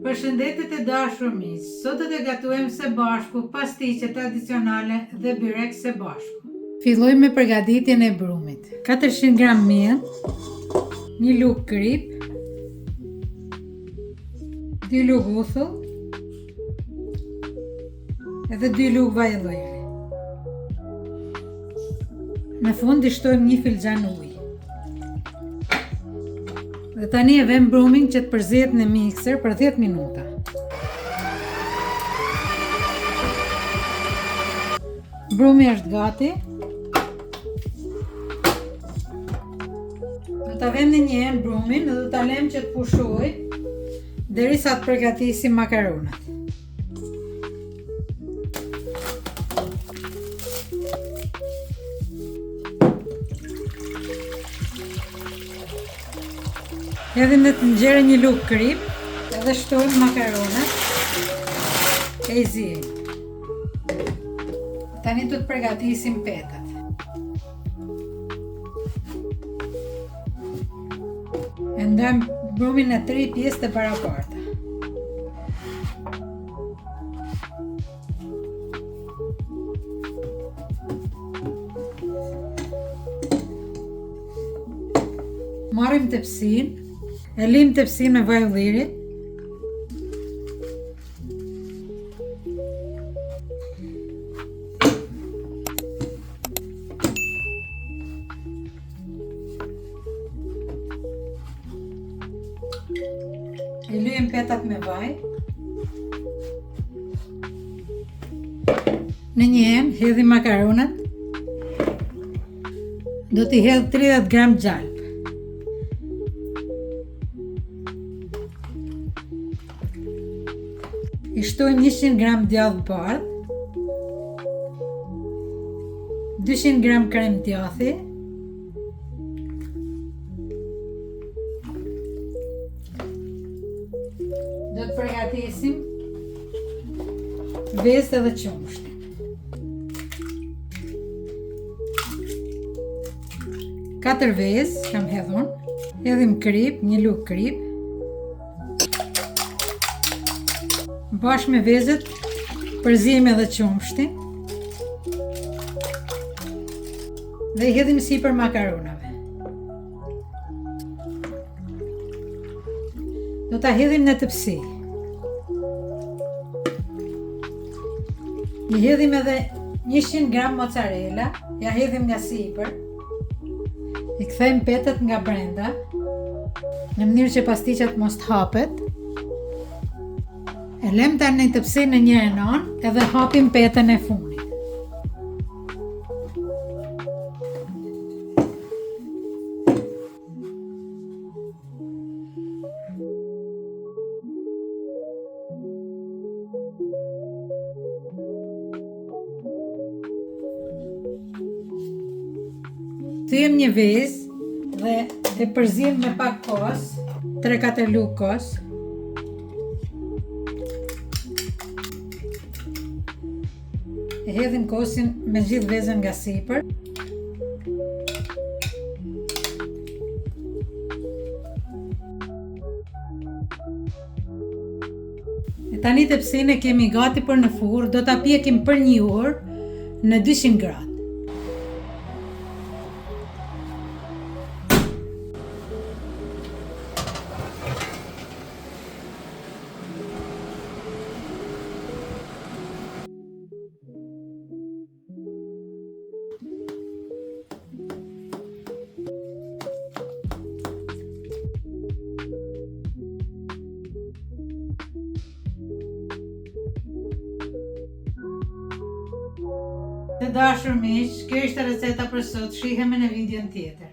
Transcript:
Përshëndetje të dashur miq, sot do të gatuajmë së bashku pastiqe tradicionale dhe byrek së bashku. Fillojmë me përgatitjen e brumit. 400 gram miell, një lugë kripë, 2 lugë uthull, edhe 2 lugë vaj ulliri. Në fund i shtojmë një filxhan ujë. Dhe tani e vëmë brumin që të përzihet në mikser për 10 minuta. Brumi është gati. Do ta vëmë në një enë brumin dhe do ta lëmë që të pushojë derisa të përgatisim makaronat. Hedhim në tenxhere një lugë kripë edhe shtojmë makaronat e i ziejmë. Tani do të përgatisim petat. E ndajmë brumin në tri pjesë të barabarta. Marrim tepsinë, e lyejmë tepsinë me vaj ulliri. I lyejmë petat me vaj. Në një enë hedhim makaronat. Do t'i hedh 30 gram gjalpë. I shtojmë 100 gram djathë të bardhë, 200 gram krem djathi, Do të përgatisim vezët edhe qumështin. Katër vezë kam hedhur, hedhim kripë, një lugë kripë. Bashkë me vezët përziejmë edhe qumështin. Dhe i hedhim sipër makaronave. Do ta hedhim në tepsi. I hedhim edhe 100 gram mozzarella, ja hedhim nga sipër. I kthejmë petat nga brenda, në mënyrë që pastiqat mos të hapet. E lëmë tani tepsinë në njërën anë edhe hapim petën e fundit. Thyejmë një vezë dhe e përziejmë me pak kos, 3-4 lugë kos. E hedhim kosin me gjithë vezën nga sipër. E tani tepsinë e kemi gati për në furrë, do ta pjekim për një orë në 200 gradë. Të dashur miq, kjo ishte receta për sot. Shihemi në videon tjetër.